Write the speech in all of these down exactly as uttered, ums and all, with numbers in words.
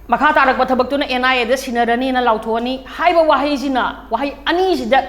ꯃꯈꯥ ꯇꯥꯔꯛꯄ ꯊꯕꯛꯇꯨꯅ N I A ꯗ ꯁꯤꯟꯅꯔꯅꯤꯅ ꯂꯥꯎꯊꯣꯛꯑꯅꯤ ꯍꯥꯏꯕ ꯋꯥꯍꯩꯁꯤꯅ, ꯋꯥꯍꯩ ꯑꯅꯤꯁꯤꯗ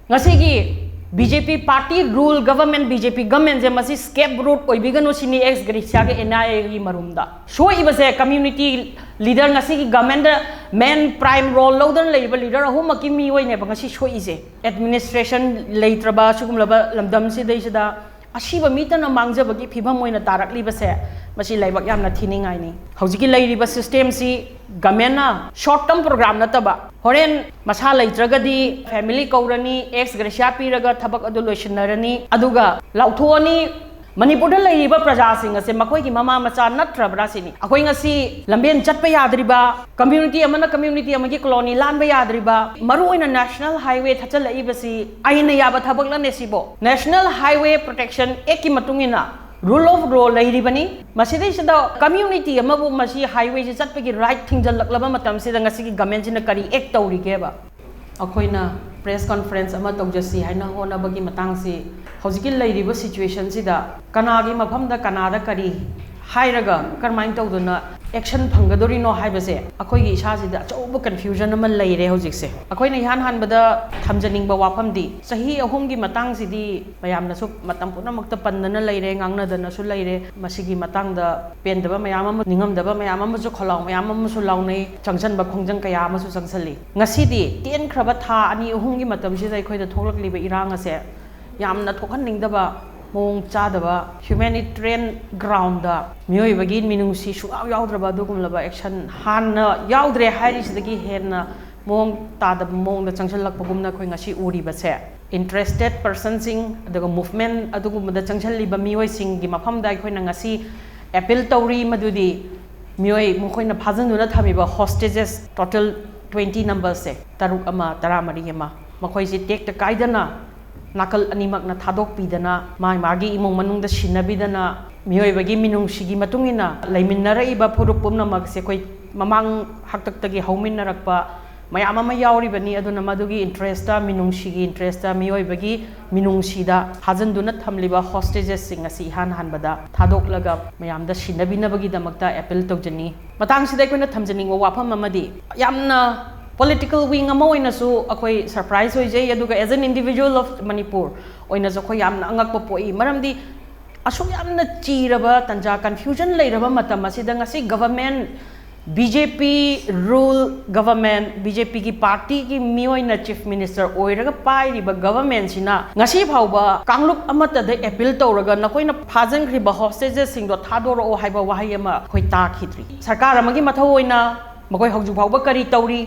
ꯉꯁꯤꯒꯤ B J P party rule government, B J P government ꯁꯦ ꯃꯁꯤ scapegoat ꯑꯣꯏꯕꯤꯒꯅꯨ ꯁꯤꯅꯤ ex gratia ꯒꯤ N I A ꯒꯤ ꯃꯔꯨꯝꯗ꯫ ꯁꯣꯛꯏꯕꯁꯦ community leader, ꯉꯁꯤꯒꯤ government ꯗ main prime role ꯂꯧꯗꯅ ꯂꯩꯔꯤꯕ leader ꯑꯍꯨꯝꯃꯛꯀꯤ ꯃꯤꯑꯣꯏꯅꯦꯕ ꯉꯁꯤ ꯁꯣꯛꯏꯁꯦ꯫ Administration ꯂꯩꯇ꯭ꯔꯕ ꯁꯤꯒꯨꯝꯂꯕ ꯂꯝꯗꯝꯁꯤꯗꯩꯁꯤꯗ ꯑꯁꯤꯕ ꯃꯤꯇꯅ ꯃꯥꯡꯖꯕꯒꯤ ꯐꯤꯕꯝ ꯑꯣꯏꯅ ꯇꯥꯔꯛꯂꯤꯕꯁꯦ, ꯃꯁꯤ ꯂꯥꯏꯕꯛ ꯌꯥꯝꯅ ꯊꯤꯅꯤꯡꯉꯥꯏꯅꯤ꯫ ꯍꯧꯖꯤꯛꯀꯤ ꯂꯩꯔꯤꯕ system ꯁꯤ government ꯅ short term program ꯅꯠꯇꯕ, ꯍꯣꯔꯦꯟ ꯃꯁꯥ ꯂꯩꯇ꯭ꯔꯒꯗꯤ family ꯀꯧꯔꯅꯤ, ex gratia ꯄꯤꯔꯒ ꯊꯕꯛ ꯑꯗꯨ ꯂꯣꯏꯁꯤꯟꯅꯔꯅꯤ, ꯑꯗꯨꯒ ꯂꯥꯎꯊꯣꯛꯑꯅꯤ꯫ ꯃꯅꯤꯄꯨꯔꯗ ꯂꯩꯔꯤꯕ ꯄ꯭ꯔꯖꯥꯁꯤꯡ ꯑꯁꯦ ꯃꯈꯣꯏꯒꯤ ꯃꯃꯥ ꯃꯆꯥ ꯅꯠꯇ꯭ꯔꯕ꯭ꯔꯥ ꯁꯤꯅꯤ꯫ ꯑꯩꯈꯣꯏ ꯉꯁꯤ ꯂꯝꯕꯦꯟ ꯆꯠꯄ ꯌꯥꯗ꯭ꯔꯤꯕ, community ꯑꯃꯅ community ꯑꯃꯒꯤ colony ꯂꯥꯟꯕ ꯌꯥꯗ꯭ꯔꯤꯕ, ꯃꯔꯨꯑꯣꯏꯅ national highway ꯊꯠꯆꯜꯂꯛꯏꯕꯁꯤ ꯑꯩꯅ ꯌꯥꯕ ꯊꯕꯛꯂꯅꯦ ꯁꯤꯕꯣ? National Highway Protection Act ꯀꯤ ꯃꯇꯨꯡ ꯏꯟꯅ rule of law ꯂꯩꯔꯤꯕꯅꯤ꯫ ꯃꯁꯤꯗꯩꯁꯤꯗ community ꯑꯃꯕꯨ ꯃꯁꯤ highway ꯁꯤ ꯆꯠꯄꯒꯤ right ꯊꯤꯡꯖꯤꯜꯂꯛꯂꯕ ꯃꯇꯝꯁꯤꯗ ꯉꯁꯤꯒꯤ government ꯁꯤꯅ ꯀꯔꯤ act ꯇꯧꯔꯤꯒꯦꯕ? ꯑꯩꯈꯣꯏꯅ press conference ꯑꯃ ꯇꯧꯖꯁꯤ ꯍꯥꯏꯅ ꯍꯣꯠꯅꯕꯒꯤ ꯃꯇꯥꯡꯁꯤ, ꯍꯧꯖꯤꯛꯀꯤ ꯂꯩꯔꯤꯕ situation ꯁꯤꯗ ꯀꯅꯥꯒꯤ ꯃꯐꯝꯗ ꯀꯅꯥꯗ ꯀꯔꯤ ꯍꯥꯏꯔꯒ ꯀꯔꯝꯍꯥꯏꯅ ꯇꯧꯗꯅ action ꯐꯪꯒꯗꯧꯔꯤꯅꯣ ꯍꯥꯏꯕꯁꯦ ꯑꯩꯈꯣꯏꯒꯤ ꯏꯁꯥꯁꯤꯗ ꯑꯆꯧꯕ confusion ꯑꯃ ꯂꯩꯔꯦ ꯍꯧꯖꯤꯛꯁꯦ꯫ ꯑꯩꯈꯣꯏꯅ ꯏꯍꯥꯟ ꯍꯥꯟꯕꯗ ꯊꯝꯖꯅꯤꯡꯕ ꯋꯥꯐꯝꯗꯤ, ꯆꯍꯤ ꯑꯍꯨꯝꯒꯤ ꯃꯇꯥꯡꯁꯤꯗꯤ ꯃꯌꯥꯝꯅꯁꯨ ꯃꯇꯝ ꯄꯨꯝꯅꯃꯛꯇ ꯄꯟꯗꯅ ꯂꯩꯔꯦ, ꯉꯥꯡꯅꯗꯅꯁꯨ ꯂꯩꯔꯦ꯫ ꯃꯁꯤꯒꯤ ꯃꯇꯥꯡꯗ ꯄꯦꯟꯗꯕ ꯃꯌꯥꯝ ꯑꯃ, ꯅꯤꯡꯉꯝꯗꯕ ꯃꯌꯥꯝ ꯑꯃꯁꯨ, ꯈꯣꯜꯂꯥꯎ ꯃꯌꯥꯝ ꯑꯃꯁꯨ ꯂꯥꯎꯅꯩ, ꯆꯪꯁꯟꯕ ꯈꯣꯡꯖꯪ ꯀꯌꯥ ꯑꯃꯁꯨ ꯆꯪꯁꯜꯂꯤ꯫ ꯉꯁꯤꯗꯤ ꯇꯦꯟꯈ꯭ꯔꯕ ꯊꯥ ꯑꯅꯤ ꯑꯍꯨꯝꯒꯤ ꯃꯇꯝꯁꯤꯗ ꯑꯩꯈꯣꯏꯗ ꯊꯣꯛꯂꯛꯂꯤꯕ ꯏꯔꯥꯡ ꯑꯁꯦ ꯌꯥꯝꯅ ꯊꯣꯛꯍꯟꯅꯤꯡꯗꯕ, ꯃꯑꯣꯡ ꯆꯥꯗꯕ, humanitarian ground ꯗ ꯃꯤꯑꯣꯏꯕꯒꯤ ꯃꯤꯅꯨꯡꯁꯤ ꯁꯨꯡꯌꯥꯎ ꯌꯥꯎꯗ꯭ꯔꯕ ꯑꯗꯨꯒꯨꯝꯂꯕ action, ꯍꯥꯟꯅ ꯌꯥꯎꯗ꯭ꯔꯦ ꯍꯥꯏꯔꯤꯁꯤꯗꯒꯤ ꯍꯦꯟꯅ ꯃꯑꯣꯡ ꯇꯥꯗꯕ ꯃꯑꯣꯡꯗ ꯆꯪꯁꯤꯜꯂꯛꯄꯒꯨꯝꯅ ꯑꯩꯈꯣꯏ ꯉꯁꯤ ꯎꯔꯤꯕꯁꯦ, interested person ꯁꯤꯡ ꯑꯗꯨꯒ movement ꯑꯗꯨꯒꯨꯝꯕꯗ ꯆꯪꯁꯤꯜꯂꯤꯕ ꯃꯤꯑꯣꯏꯁꯤꯡꯒꯤ ꯃꯐꯝꯗ ꯑꯩꯈꯣꯏꯅ ꯉꯁꯤ appeal ꯇꯧꯔꯤ, ꯃꯗꯨꯗꯤ ꯃꯤꯑꯣꯏ ꯃꯈꯣꯏꯅ ꯐꯥꯖꯤꯟꯗꯨꯅ ꯊꯝꯃꯤꯕ hostages total twenty number ꯁꯦ, ꯇꯔꯨꯛ ꯑꯃ, ꯇꯔꯥꯃꯔꯤ ꯑꯃ, ꯃꯈꯣꯏꯁꯤ ꯇꯦꯛꯇ ꯀꯥꯏꯗꯅ ꯅꯥꯀꯜ ꯑꯅꯤꯃꯛꯅ ꯊꯥꯗꯣꯛꯄꯤꯗꯅ, ꯃꯥ ꯃꯥꯒꯤ ꯏꯃꯨꯡ ꯃꯅꯨꯡꯗ ꯁꯤꯟꯅꯕꯤꯗꯅ, ꯃꯤꯑꯣꯏꯕꯒꯤ ꯃꯤꯅꯨꯡꯁꯤꯒꯤ ꯃꯇꯨꯡ ꯏꯟꯅ ꯂꯩꯃꯤꯟꯅꯔꯛꯏꯕ ꯐꯨꯔꯨꯞ ꯄꯨꯝꯅꯃꯛꯁꯦ ꯑꯩꯈꯣꯏ ꯃꯃꯥꯡ ꯍꯥꯛꯇꯛꯇꯒꯤ ꯍꯧꯃꯤꯟꯅꯔꯛꯄ ꯃꯌꯥꯝ ꯑꯃ ꯌꯥꯎꯔꯤꯕꯅꯤ꯫ ꯑꯗꯨꯅ ꯃꯗꯨꯒꯤ interest, ꯃꯤꯅꯨꯡꯁꯤꯒꯤ interest, ꯃꯤꯑꯣꯏꯕꯒꯤ ꯃꯤꯅꯨꯡꯁꯤꯗ ꯐꯥꯖꯤꯟꯗꯨꯅ ꯊꯝꯂꯤꯕ hostages ꯁꯤꯡ ꯑꯁꯤ ꯏꯍꯥꯟ ꯍꯥꯟꯕꯗ ꯊꯥꯗꯣꯛꯂꯒ ꯃꯌꯥꯝꯗ ꯁꯤꯟꯅꯕꯤꯅꯕꯒꯤꯗꯃꯛꯇ appeal ꯇꯧꯖꯅꯤꯡꯏ꯫ ꯃꯇꯥꯡꯁꯤꯗ ꯑꯩꯈꯣꯏꯅ ꯊꯝꯖꯅꯤꯡꯕ ꯋꯥꯐꯝ ꯑꯃꯗꯤ, ꯌꯥꯝꯅ political wing ꯑꯃ ꯑꯣꯏꯅꯁꯨ ꯑꯩꯈꯣꯏ surprise ꯑꯣꯏꯖꯩ, ꯑꯗꯨꯒ as an individual of Manipur ꯑꯣꯏꯅꯁꯨ ꯑꯩꯈꯣꯏ ꯌꯥꯝꯅ ꯑꯉꯛꯄ ꯄꯣꯛꯏ꯫ ꯃꯔꯝꯗꯤ ꯑꯁꯨꯛ ꯌꯥꯝꯅ ꯆꯤꯔꯕ ꯇꯟꯖꯥ, confusion ꯂꯩꯔꯕ ꯃꯇꯝ ꯑꯁꯤꯗ ꯉꯁꯤ government, B J P rule government, B J P ꯒꯤ party ꯒꯤ ꯃꯤꯑꯣꯏꯅ chief minister ꯑꯣꯏꯔꯒ ꯄꯥꯏꯔꯤꯕ government ꯁꯤꯅ ꯉꯁꯤ ꯐꯥꯎꯕ ꯀꯥꯡꯂꯨꯞ ꯑꯃꯠꯇꯗ appeal ꯇꯧꯔꯒ ꯅꯈꯣꯏꯅ ꯐꯥꯖꯤꯟꯈ꯭ꯔꯤꯕ hostages ꯁꯤꯡꯗꯣ ꯊꯥꯗꯣꯔꯛꯑꯣ ꯍꯥꯏꯕ ꯋꯥꯍꯩ ꯑꯃ ꯑꯩꯈꯣꯏ ꯇꯥꯈꯤꯗ꯭ꯔꯤ꯫ ꯁꯔꯀꯥꯔ ꯑꯃꯒꯤ ꯃꯊꯧ ꯑꯣꯏꯅ ꯃꯈꯣꯏ ꯍꯧꯖꯤꯛ ꯐꯥꯎꯕ ꯀꯔꯤ ꯇꯧꯔꯤ?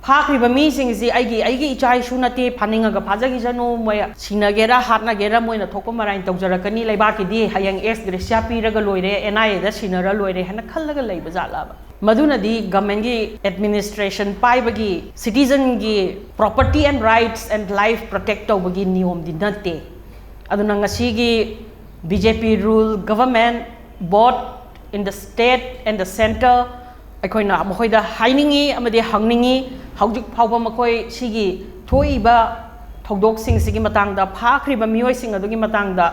ꯐꯥꯈ꯭ꯔꯤꯕ ꯃꯤꯁꯤꯡꯁꯤ ꯑꯩꯒꯤ, ꯑꯩꯒꯤ ꯏꯆꯥ ꯏꯁꯨ ꯅꯠꯇꯦ, ꯐꯥꯅꯤꯡꯉꯒ ꯐꯥꯖꯈꯤꯁꯅꯨ, ꯃꯣꯏ ꯁꯤꯅꯒꯦꯔꯥ ꯍꯥꯠꯅꯒꯦꯔꯥ ꯃꯣꯏꯅ ꯊꯣꯛꯄ ꯃꯔꯥꯏꯅ ꯇꯧꯖꯔꯛꯀꯅꯤ, ꯂꯩꯕꯥꯛꯀꯤꯗꯤ ꯍꯌꯦꯡ ex gratia ꯄꯤꯔꯒ ꯂꯣꯏꯔꯦ, N I A ꯗ ꯁꯤꯟꯅꯔ ꯂꯣꯏꯔꯦ ꯍꯥꯏꯅ ꯈꯜꯂꯒ ꯂꯩꯕ ꯖꯥꯠꯂꯕ? ꯃꯗꯨꯅꯗꯤ government ꯀꯤ administration ꯄꯥꯏꯕꯒꯤ citizen ꯒꯤ property and rights and life protect ꯇꯧꯕꯒꯤ ꯅꯤꯌꯣꯝꯗꯤ ꯅꯠꯇꯦ꯫ ꯑꯗꯨꯅ ꯉꯁꯤꯒꯤ B J P rule government, both in the state and the centre, ꯑꯩꯈꯣꯏꯅ ꯃꯈꯣꯏꯗ ꯍꯥꯏꯅꯤꯡꯉꯤ ꯑꯃꯗꯤ ꯍꯪꯅꯤꯡꯉꯤ, ꯍꯧꯖꯤꯛ ꯐꯥꯎꯕ ꯃꯈꯣꯏ ꯁꯤꯒꯤ ꯊꯣꯛꯏꯕ ꯊꯧꯗꯣꯛꯁꯤꯡꯁꯤꯒꯤ ꯃꯇꯥꯡꯗ, ꯐꯥꯈ꯭ꯔꯤꯕ ꯃꯤꯑꯣꯏꯁꯤꯡ ꯑꯗꯨꯒꯤ ꯃꯇꯥꯡꯗ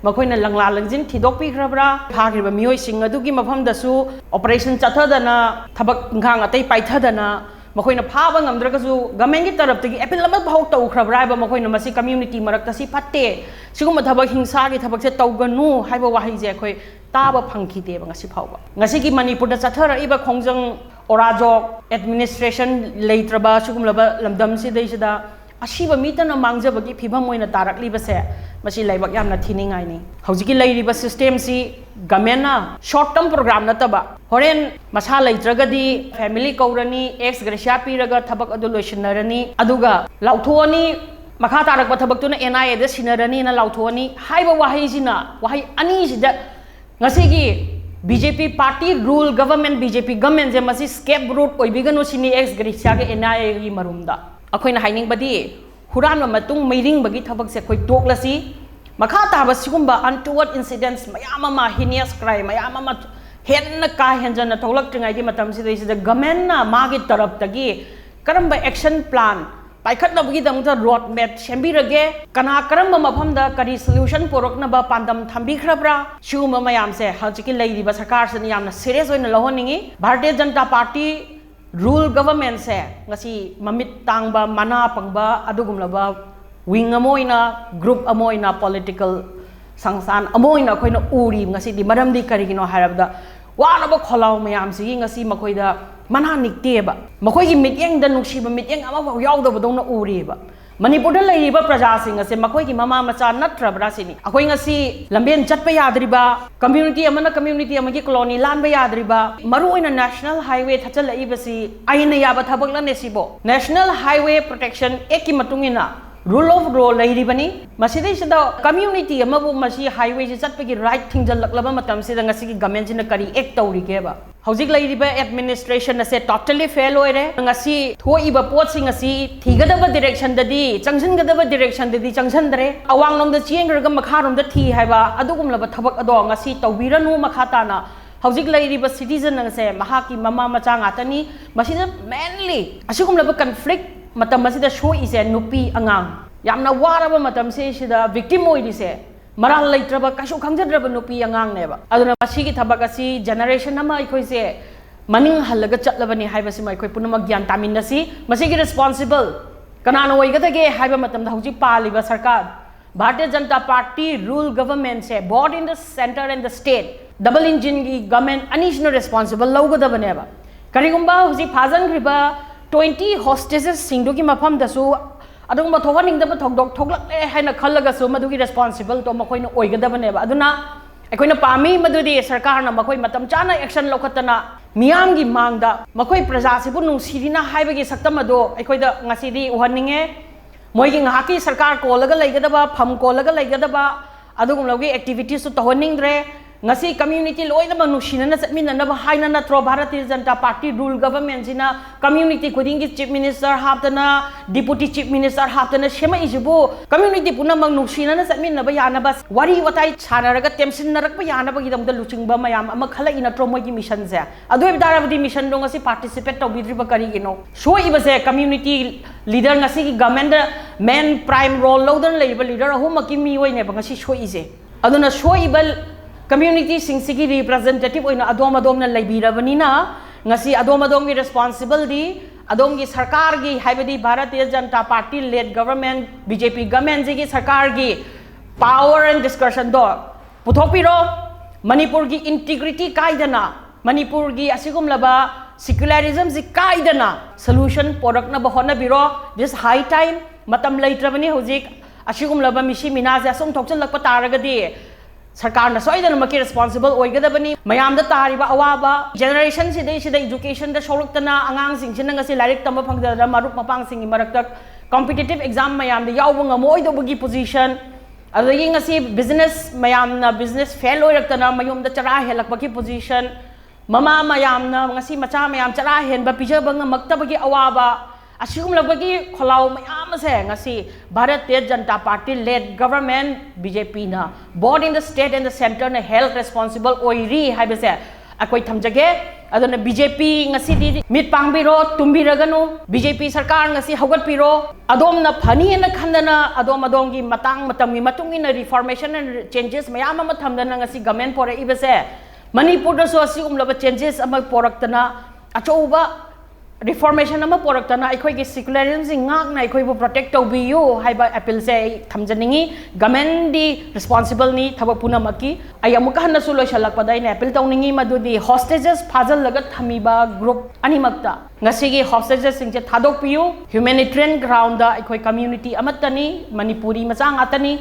ꯃꯈꯣꯏꯅ ꯂꯪꯂꯥ ꯂꯪꯖꯤꯟ ꯊꯤꯗꯣꯛꯄꯤꯈ꯭ꯔꯕ꯭ꯔꯥ? ꯐꯥꯈ꯭ꯔꯤꯕ ꯃꯤꯑꯣꯏꯁꯤꯡ ꯑꯗꯨꯒꯤ ꯃꯐꯝꯗꯁꯨ operation ꯆꯠꯊꯗꯅ, ꯊꯕꯛ ꯏꯪꯈꯥꯡ ꯑꯇꯩ ꯄꯥꯏꯊꯗꯅ, ꯃꯈꯣꯏꯅ ꯐꯥꯕ ꯉꯝꯗ꯭ꯔꯒꯁꯨ government ꯀꯤ ꯇꯔꯞꯇꯒꯤ appeal ꯑꯃ ꯐꯥꯎ ꯇꯧꯈ꯭ꯔꯕ꯭ꯔꯥ ꯍꯥꯏꯕ, ꯃꯈꯣꯏꯅ ꯃꯁꯤ community ꯃꯔꯛꯇ ꯁꯤ ꯐꯠꯇꯦ, ꯁꯤꯒꯨꯝꯕ ꯊꯕꯛ ꯍꯤꯡꯁꯥꯒꯤ ꯊꯕꯛꯁꯦ ꯇꯧꯒꯅꯨ ꯍꯥꯏꯕ ꯋꯥꯍꯩꯁꯦ ꯑꯩꯈꯣꯏ ꯇꯥꯕ ꯐꯪꯈꯤꯗꯦꯕ ꯉꯁꯤ ꯐꯥꯎꯕ꯫ ꯉꯁꯤꯒꯤ ꯃꯅꯤꯄꯨꯔꯗ ꯆꯠꯊꯔꯛꯏꯕ ꯈꯣꯡꯖꯪ, ꯑꯣꯔꯥꯖꯣꯛ, administration ꯂꯩꯇ꯭ꯔꯕ ꯁꯤꯒꯨꯝꯂꯕ ꯂꯝꯗꯝꯁꯤꯗꯩꯁꯤꯗ ꯑꯁꯤꯕ ꯃꯤꯇꯅ ꯃꯥꯡꯖꯕꯒꯤ ꯐꯤꯕꯝ ꯑꯣꯏꯅ ꯇꯥꯔꯛꯂꯤꯕꯁꯦ, ꯃꯁꯤ ꯂꯥꯏꯕꯛ ꯌꯥꯝꯅ ꯊꯤꯅꯤꯡꯉꯥꯏꯅꯤ꯫ ꯍꯧꯖꯤꯛꯀꯤ ꯂꯩꯔꯤꯕ system ꯁꯤ government ꯅ short term program ꯅꯠꯇꯕ, ꯍꯣꯔꯦꯟ ꯃꯁꯥ ꯂꯩꯇ꯭ꯔꯒꯗꯤ family ꯀꯧꯔꯅꯤ, ex gratia ꯄꯤꯔꯒ ꯊꯕꯛ ꯑꯗꯨ ꯂꯣꯏꯁꯤꯟꯅꯔꯅꯤ, ꯑꯗꯨꯒ ꯂꯥꯎꯊꯣꯛꯑꯅꯤ, ꯃꯈꯥ ꯇꯥꯔꯛꯄ ꯊꯕꯛꯇꯨꯅ N I A ꯗ ꯁꯤꯟꯅꯔꯅꯤꯅ ꯂꯥꯎꯊꯣꯛꯑꯅꯤ ꯍꯥꯏꯕ ꯋꯥꯍꯩꯁꯤꯅ, ꯋꯥꯍꯩ ꯑꯅꯤꯁꯤꯗ ꯉꯁꯤꯒꯤ B J P party rule government, B J P government ꯁꯦ ꯃꯁꯤ scapegoat ꯑꯣꯏꯕꯤꯒꯅꯨ ꯁꯤꯅꯤ ex gratia ꯒ N I A ꯒꯤ ꯃꯔꯨꯝꯗ꯫ ꯑꯩꯈꯣꯏꯅ ꯍꯥꯏꯅꯤꯡꯕꯗꯤ, ꯍꯨꯔꯥꯟꯕ ꯃꯇꯨꯡ ꯃꯩꯔꯤꯡꯕꯒꯤ ꯊꯕꯛꯁꯦ ꯑꯩꯈꯣꯏ ꯇꯣꯛꯂꯁꯤ꯫ ꯃꯈꯥ ꯇꯥꯕ ꯁꯤꯒꯨꯝꯕ untoward incidents ꯃꯌꯥꯝ ꯑꯃ, heinous crime ꯃꯌꯥꯝ ꯑꯃ ꯍꯦꯟꯅ ꯀꯥ ꯍꯦꯟꯖꯟꯅ ꯊꯣꯛꯂꯛꯇ꯭ꯔꯤꯉꯩꯒꯤ ꯃꯇꯝꯁꯤꯗꯩꯁꯤꯗ government ꯅ ꯃꯥꯒꯤ ꯇꯔꯞꯇꯒꯤ ꯀꯔꯝꯕ action plan ꯄꯥꯏꯈꯠꯅꯕꯒꯤꯗꯃꯛꯇ road map ꯁꯦꯝꯕꯤꯔꯒꯦ, ꯀꯅꯥ ꯀꯔꯝꯕ ꯃꯐꯝꯗ ꯀꯔꯤ solution ꯄꯨꯔꯛꯅꯕ ꯄꯥꯟꯗꯝ ꯊꯝꯕꯤꯈ꯭ꯔꯕ꯭ꯔꯥ, ꯁꯤꯒꯨꯝꯕ ꯃꯌꯥꯝꯁꯦ ꯍꯧꯖꯤꯛꯀꯤ ꯂꯩꯔꯤꯕ ꯁꯔꯀꯥꯔꯁꯤꯅ ꯌꯥꯝꯅ serious ꯑꯣꯏꯅ ꯂꯧꯍꯟꯅꯤꯡꯉꯤ꯫ Bharatiya Janata party rule government ꯁꯦ ꯉꯁꯤ ꯃꯃꯤꯠ ꯇꯥꯡꯕ, ꯃꯅꯥ ꯄꯪꯕ ꯑꯗꯨꯒꯨꯝꯂꯕ wing ꯑꯃ ꯑꯣꯏꯅ, group ꯑꯃ ꯑꯣꯏꯅ, political ꯁꯪꯁꯊꯥꯟ ꯑꯃ ꯑꯣꯏꯅ ꯑꯩꯈꯣꯏꯅ ꯎꯔꯤ ꯉꯁꯤꯗꯤ꯫ ꯃꯔꯝꯗꯤ ꯀꯔꯤꯒꯤꯅꯣ ꯍꯥꯏꯔꯕꯗ, ꯋꯥꯔꯕ ꯈꯣꯜꯂꯥꯎ ꯃꯌꯥꯝꯁꯤꯒꯤ ꯉꯁꯤ ꯃꯈꯣꯏꯗ ꯃꯅꯥ ꯅꯤꯛꯇꯦꯕ꯫ ꯃꯈꯣꯏꯒꯤ ꯃꯤꯠꯌꯦꯡꯗ ꯅꯨꯡꯁꯤꯕ ꯃꯤꯠꯌꯦꯡ ꯑꯃꯐꯥꯎ ꯌꯥꯎꯗꯕꯗꯧꯅ ꯎꯔꯤꯕ꯫ ꯃꯅꯤꯄꯨꯔꯗ ꯂꯩꯔꯤꯕ ꯄ꯭ꯔꯖꯥꯁꯤꯡ ꯑꯁꯦ ꯃꯈꯣꯏꯒꯤ ꯃꯃꯥ ꯃꯆꯥ ꯅꯠꯇ꯭ꯔꯕ꯭ꯔꯥ ꯁꯤꯅꯤ꯫ ꯑꯩꯈꯣꯏ ꯉꯁꯤ ꯂꯝꯕꯦꯟ ꯆꯠꯄ ꯌꯥꯗ꯭ꯔꯤꯕ, community ꯑꯃꯅ community ꯑꯃꯒꯤ colony ꯂꯥꯟꯕ ꯌꯥꯗ꯭ꯔꯤꯕ, ꯃꯔꯨꯑꯣꯏꯅ national highway ꯊꯠꯆꯜꯂꯛꯏꯕꯁꯤ ꯑꯩꯅ ꯌꯥꯕ ꯊꯕꯛꯂꯅꯦ ꯁꯤꯕꯣ? National Highway Protection Act ꯀꯤ ꯃꯇꯨꯡ ꯏꯟꯅ rule of law ꯂꯩꯔꯤꯕꯅꯤ꯫ ꯃꯁꯤꯗꯩꯁꯤꯗ community ꯑꯃꯕꯨ ꯃꯁꯤ highway ꯁꯤ ꯆꯠꯄꯒꯤ right ꯊꯤꯡꯖꯤꯜꯂꯛꯂꯕ ꯃꯇꯝꯁꯤꯗ ꯉꯁꯤꯒꯤ government ꯁꯤꯅ ꯀꯔꯤ act ꯇꯧꯔꯤꯒꯦꯕ? ꯍꯧꯖꯤꯛ ꯂꯩꯔꯤꯕ administration ꯑꯁꯦ totally fail ꯑꯣꯏꯔꯦ꯫ ꯉꯁꯤ ꯊꯣꯛꯏꯕ ꯄꯣꯠꯁꯤꯡ ꯑꯁꯤ ꯊꯤꯒꯗꯕ direction ꯗꯗꯤ, ꯆꯪꯁꯤꯟꯒꯗꯕ direction ꯗꯗꯤ ꯆꯪꯁꯤꯟꯗ꯭ꯔꯦ꯫ ꯑꯋꯥꯡꯂꯣꯝꯗ ꯆꯦꯟꯈ꯭ꯔꯒ ꯃꯈꯥꯔꯣꯝꯗ ꯊꯤ ꯍꯥꯏꯕ ꯑꯗꯨꯒꯨꯝꯂꯕ ꯊꯕꯛ ꯑꯗꯣ ꯉꯁꯤ ꯇꯧꯕꯤꯔꯅꯨ꯫ ꯃꯈꯥ ꯇꯥꯅ ꯍꯧꯖꯤꯛ ꯂꯩꯔꯤꯕ citizen ꯑꯁꯦ ꯃꯍꯥꯛꯀꯤ ꯃꯃꯥ ꯃꯆꯥ ꯉꯥꯛꯇꯅꯤ꯫ ꯃꯁꯤꯗ mainly ꯑꯁꯤꯒꯨꯝꯂꯕ conflict ꯃꯇꯝ ꯑꯁꯤꯗ ꯁꯣꯛꯏꯁꯦ ꯅꯨꯄꯤ ꯑꯉꯥꯡ꯫ ꯌꯥꯝꯅ ꯋꯥꯔꯕ ꯃꯇꯝꯁꯤ ꯁꯤꯗ victim ꯑꯣꯏꯔꯤꯁꯦ ꯃꯔꯥꯜ ꯂꯩꯇ꯭ꯔꯕ, ꯀꯩꯁꯨ ꯈꯪꯖꯗ꯭ꯔꯕ ꯅꯨꯄꯤ ꯑꯉꯥꯡꯅꯦꯕ꯫ ꯑꯗꯨꯅ ꯃꯁꯤꯒꯤ ꯊꯕꯛ ꯑꯁꯤ generation ꯑꯃ ꯑꯩꯈꯣꯏꯁꯦ ꯃꯅꯤꯡ ꯍꯜꯂꯒ ꯆꯠꯂꯕꯅꯤ ꯍꯥꯏꯕꯁꯤꯃ ꯑꯩꯈꯣꯏ ꯄꯨꯝꯅꯃꯛ ꯒ꯭ꯌꯥꯟ ꯇꯥꯃꯤꯟꯅꯁꯤ꯫ ꯃꯁꯤꯒꯤ responsible ꯀꯅꯥꯅ ꯑꯣꯏꯒꯗꯒꯦ ꯍꯥꯏꯕ ꯃꯇꯝꯗ ꯍꯧꯖꯤꯛ ꯄꯥꯜꯂꯤꯕ ꯁꯔꯀꯥꯔ, Bharatiya Janata party rule government ꯁꯦ, both in the centre and the state, double engine ꯒꯤ government ꯑꯅꯤꯁꯤꯅ responsible ꯂꯧꯒꯗꯕꯅꯦꯕ꯫ ꯀꯔꯤꯒꯨꯝꯕ ꯍꯧꯖꯤꯛ ꯐꯥꯖꯤꯟꯈ꯭ꯔꯤꯕ twenty hostages ꯁꯤꯡꯗꯨꯒꯤ ꯃꯐꯝꯗꯁꯨ ꯑꯗꯨꯒꯨꯝꯕ ꯊꯣꯛꯍꯟꯅꯤꯡꯗꯕ ꯊꯧꯗꯣꯛ ꯊꯣꯛꯂꯛꯂꯦ ꯍꯥꯏꯅ ꯈꯜꯂꯒꯁꯨ ꯃꯗꯨꯒꯤ responsible ꯗꯣ ꯃꯈꯣꯏꯅ ꯑꯣꯏꯒꯗꯕꯅꯦꯕ꯫ ꯑꯗꯨꯅ ꯑꯩꯈꯣꯏꯅ ꯄꯥꯝꯃꯤ ꯃꯗꯨꯗꯤ ꯁꯔꯀꯥꯔꯅ ꯃꯈꯣꯏ ꯃꯇꯝ ꯆꯥꯅ action ꯂꯧꯈꯠꯇꯅ ꯃꯤꯌꯥꯝꯒꯤ ꯃꯥꯡꯗ ꯃꯈꯣꯏ ꯄ꯭ꯔꯖꯥꯁꯤꯕꯨ ꯅꯨꯡꯁꯤꯔꯤꯅ ꯍꯥꯏꯕꯒꯤ ꯁꯛꯇꯝ ꯑꯗꯣ ꯑꯩꯈꯣꯏꯗ ꯉꯁꯤꯗꯤ ꯎꯍꯟꯅꯤꯡꯉꯦ꯫ ꯃꯣꯏꯒꯤ ꯉꯥꯏꯍꯥꯛꯀꯤ ꯁꯔꯀꯥꯔ ꯀꯣꯜꯂꯒ ꯂꯩꯒꯗꯕ, ꯐꯝ ꯀꯣꯜꯂꯒ ꯂꯩꯒꯗꯕ ꯑꯗꯨꯒꯨꯝꯂꯕꯒꯤ activities ꯇꯨ ꯇꯧꯍꯟꯅꯤꯡꯗ꯭ꯔꯦ꯫ ꯉꯁꯤ community ꯂꯣꯏꯅꯃꯛ ꯅꯨꯡꯁꯤꯅꯅ ꯆꯠꯃꯤꯟꯅꯅꯕ ꯍꯥꯏꯅ ꯅꯠꯇ꯭ꯔꯣ Bharatiya Janata party rule government ꯁꯤꯅ community ꯈꯨꯗꯤꯡꯒꯤ chief minister ꯍꯥꯞꯇꯅ, deputy chief minister ꯍꯥꯞꯇꯅ ꯁꯦꯝꯃꯛꯏꯁꯤꯕꯨ? Community ꯄꯨꯝꯅꯃꯛ ꯅꯨꯡꯁꯤꯅꯅ ꯆꯠꯃꯤꯟꯅꯕ ꯌꯥꯅꯕ, ꯋꯥꯔꯤ ꯋꯥꯇꯥꯏ ꯁꯥꯟꯅꯔꯒ ꯇꯦꯝꯁꯤꯟꯅꯔꯛꯄ ꯌꯥꯅꯕꯒꯤꯗꯃꯛꯇ ꯂꯨꯆꯤꯡꯕ ꯃꯌꯥꯝ ꯑꯃ ꯈꯜꯂꯛꯏ ꯅꯠꯇ꯭ꯔꯣ ꯃꯣꯏꯒꯤ mission ꯁꯦ? ꯑꯗꯨ ꯑꯣꯏꯕ ꯇꯥꯔꯕꯗꯤ mission ꯗꯣ ꯉꯁꯤ participate ꯇꯧꯕꯤꯗ꯭ꯔꯤꯕ ꯀꯔꯤꯒꯤꯅꯣ? ꯁꯣꯛꯏꯕꯁꯦ community leader, ꯉꯁꯤꯒꯤ government ꯗ main prime role ꯂꯧꯗꯅ ꯂꯩꯔꯤꯕ leader ꯑꯍꯨꯝꯃꯛꯀꯤ ꯃꯤꯑꯣꯏꯅꯦꯕ ꯉꯁꯤ ꯁꯣꯛꯏꯁꯦ꯫ ꯑꯗꯨꯅ ꯁꯣꯛꯏꯕ community ꯁꯤꯡꯁꯤꯒꯤ representative ꯑꯣꯏꯅ ꯑꯗꯣꯝ ꯑꯗꯣꯝꯅ ꯂꯩꯕꯤꯔꯕꯅꯤꯅ, ꯉꯁꯤ ꯑꯗꯣꯝ ꯑꯗꯣꯝꯒꯤ responsible ꯗꯤ ꯑꯗꯣꯝꯒꯤ ꯁꯔꯀꯥꯔꯒꯤ, ꯍꯥꯏꯕꯗꯤ Bharatiya Janata party led government, B J P government ꯁꯤꯒꯤ ꯁꯔꯀꯥꯔꯒꯤ power and discretion ꯗꯣ ꯄꯨꯊꯣꯛꯄꯤꯔꯣ꯫ ꯃꯅꯤꯄꯨꯔꯒꯤ integrity ꯀꯥꯏꯗꯅ, ꯃꯅꯤꯄꯨꯔꯒꯤ ꯑꯁꯤꯒꯨꯝꯂꯕ secularism ꯁꯤ ꯀꯥꯏꯗꯅ solution ꯄꯣꯔꯛꯅꯕ ꯍꯣꯠꯅꯕꯤꯔꯣ꯫ This high time꯫ ꯃꯇꯝ ꯂꯩꯇ꯭ꯔꯕꯅꯤ ꯍꯧꯖꯤꯛ꯫ ꯑꯁꯤꯒꯨꯝꯂꯕ ꯃꯤꯁꯤ ꯃꯤꯅꯥꯁꯦ ꯑꯁꯨꯝ ꯊꯣꯛꯆꯤꯜꯂꯛꯄ ꯇꯥꯔꯒꯗꯤ ꯁꯔꯀꯥꯔꯅ ꯁꯣꯏꯗꯅꯃꯛꯀꯤ responsible ꯑꯣꯏꯒꯗꯕꯅꯤ꯫ ꯃꯌꯥꯝꯗ ꯇꯥꯔꯤꯕ ꯑꯋꯥꯕ, generation ꯁꯤꯗꯩꯁꯤꯗ education ꯗ ꯁꯣꯛꯂꯛꯇꯅ ꯑꯉꯥꯡꯁꯤꯡꯁꯤꯅ ꯉꯁꯤ ꯂꯥꯏꯔꯤꯛ ꯇꯝꯕ ꯐꯪꯗꯗꯅ ꯃꯔꯨꯞ ꯃꯄꯥꯡꯁꯤꯡꯒꯤ ꯃꯔꯛꯇ competitive exam ꯃꯌꯥꯝꯗ ꯌꯥꯎꯕ ꯉꯝꯃꯣꯏꯗꯧꯕꯒꯤ position, ꯑꯗꯨꯗꯒꯤ ꯉꯁꯤ business ꯃꯌꯥꯝꯅ business fail ꯑꯣꯏꯔꯛꯇꯅ ꯃꯌꯨꯝꯗ ꯆꯔꯥ ꯍꯦꯜꯂꯛꯄꯒꯤ position, ꯃꯃꯥ ꯃꯌꯥꯝꯅ ꯉꯁꯤ ꯃꯆꯥ ꯃꯌꯥꯝ ꯆꯔꯥ ꯍꯦꯟꯕ ꯄꯤꯖꯕ ꯉꯝꯃꯛꯇꯕꯒꯤ ꯑꯋꯥꯕ, ꯑꯁꯤꯒꯨꯝꯂꯕꯒꯤ ꯈꯣꯜꯂꯥꯎ ꯃꯌꯥꯝ ꯑꯁꯦ ꯉꯁꯤ Bharatiya Janata party led government, B J P ꯅ, both in the state and the centre ꯅ health responsible ꯑꯣꯏꯔꯤ ꯍꯥꯏꯕꯁꯦ ꯑꯩꯈꯣꯏ ꯊꯝꯖꯒꯦ꯫ ꯑꯗꯨꯅ B J P ꯉꯁꯤꯗꯤ ꯃꯤꯠ ꯄꯥꯡꯕꯤꯔꯣ, ꯇꯨꯝꯕꯤꯔꯒꯅꯨ꯫ B J P ꯁꯔꯀꯥꯔ ꯉꯁꯤ ꯍꯧꯒꯠꯄꯤꯔꯣ꯫ ꯑꯗꯣꯝꯅ ꯐꯅꯤꯅ ꯈꯟꯗꯅ ꯑꯗꯣꯝ ꯑꯗꯣꯝꯒꯤ ꯃꯇꯥꯡ ꯃꯇꯝꯒꯤ ꯃꯇꯨꯡ ꯏꯟꯅ reformation and changes ꯃꯌꯥꯝ ꯑꯃ ꯊꯝꯗꯅ ꯉꯁꯤ government ꯄꯣꯔꯛꯏꯕꯁꯦ, ꯃꯅꯤꯄꯨꯔꯗꯁꯨ ꯑꯁꯤꯒꯨꯝꯂꯕ changes ꯑꯃ ꯄꯣꯔꯛꯇꯅ ꯑꯆꯧꯕ reformation ꯑꯃ ꯄꯣꯔꯛꯇꯅ ꯑꯩꯈꯣꯏꯒꯤ secularism ꯁꯤ ꯉꯥꯛꯅ ꯑꯩꯈꯣꯏꯕꯨ protect ꯇꯧꯕꯤꯌꯨ ꯍꯥꯏꯕ appeal ꯁꯦ ꯑꯩ ꯊꯝꯖꯅꯤꯡꯉꯤ꯫ Government ꯗꯤ responsible ꯅꯤ ꯊꯕꯛ ꯄꯨꯝꯅꯃꯛꯀꯤ꯫ ꯑꯩ ꯑꯃꯨꯛꯀ ꯍꯟꯅꯁꯨ ꯂꯣꯏꯁꯤꯜꯂꯛꯄꯗ ꯑꯩꯅ appeal ꯇꯧꯅꯤꯡꯉꯤ, ꯃꯗꯨꯗꯤ hostages ꯐꯥꯖꯤꯜꯂꯒ ꯊꯝꯃꯤꯕ group ꯑꯅꯤꯃꯛꯇ ꯉꯁꯤꯒꯤ hostages ꯁꯤꯡꯁꯦ ꯊꯥꯗꯣꯛꯄꯤꯌꯨ꯫ Humanitarian ground ꯗ ꯑꯩꯈꯣꯏ community ꯑꯃꯠꯇꯅꯤ, ꯃꯅꯤꯄꯨꯔꯤ ꯃꯆꯥ ꯉꯥꯛꯇꯅꯤ,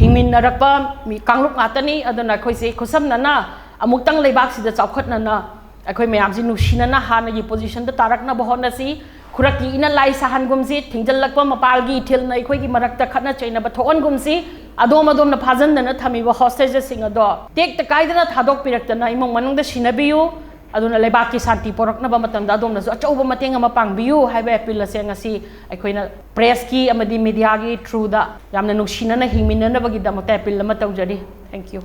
ꯍꯤꯡꯃꯤꯟꯅꯔꯛꯄ ꯃꯤ, ꯀꯥꯡꯂꯨꯞ ꯉꯥꯛꯇꯅꯤ꯫ ꯑꯗꯨꯅ ꯑꯩꯈꯣꯏꯁꯦ ꯈꯨꯠꯁꯝꯅꯅ ꯑꯃꯨꯛꯇꯪ ꯂꯩꯕꯥꯛꯁꯤꯗ ꯆꯥꯎꯈꯠꯅꯅ ꯑꯩꯈꯣꯏ ꯃꯌꯥꯝꯁꯤ ꯅꯨꯡꯁꯤꯅꯅ ꯍꯥꯟꯅꯒꯤ position ꯗ ꯇꯥꯔꯛꯅꯕ ꯍꯣꯠꯅꯁꯤ꯫ ꯈꯨꯔꯛꯀꯤ ꯏꯅ ꯂꯥꯏ ꯁꯥꯍꯟꯒꯨꯝꯁꯤ, ꯊꯤꯡꯖꯤꯜꯂꯛꯄ ꯃꯄꯥꯜꯒꯤ ꯏꯊꯤꯜꯅ ꯑꯩꯈꯣꯏꯒꯤ ꯃꯔꯛꯇ ꯈꯠꯅ ꯆꯩꯅꯕ ꯊꯣꯛꯍꯟꯒꯨꯝꯁꯤ, ꯑꯗꯣꯝ ꯑꯗꯣꯝꯅ ꯐꯥꯖꯤꯟꯗꯅ ꯊꯝꯃꯤꯕ hostagesꯁꯤꯡ ꯑꯗꯣ ꯇꯦꯛꯇ ꯀꯥꯏꯗꯅ ꯊꯥꯗꯣꯛꯄꯤꯔꯛꯇꯅ ꯏꯃꯨꯡ ꯃꯅꯨꯡꯗ ꯁꯤꯟꯅꯕꯤꯌꯨ, ꯑꯗꯨꯅ ꯂꯩꯕꯥꯛꯀꯤ ꯁꯥꯟꯇꯤ ꯄꯣꯔꯛꯅꯕ ꯃꯇꯝꯗ ꯑꯗꯣꯝꯅꯁꯨ ꯑꯆꯧꯕ ꯃꯇꯦꯡ ꯑꯃ ꯄꯥꯡꯕꯤꯌꯨ ꯍꯥꯏꯕ appeal ꯑꯁꯦ ꯉꯁꯤ ꯑꯩꯈꯣꯏꯅ pressꯀꯤ ꯑꯃꯗꯤ mediaꯒꯤ throughꯗ ꯌꯥꯝꯅ ꯅꯨꯡꯁꯤꯅꯅ ꯍꯤꯡꯃꯤꯟꯅꯅꯕꯒꯤꯗꯃꯛꯇ appeal ꯑꯃ ꯇꯧꯖꯔꯤ꯫ Thank you꯫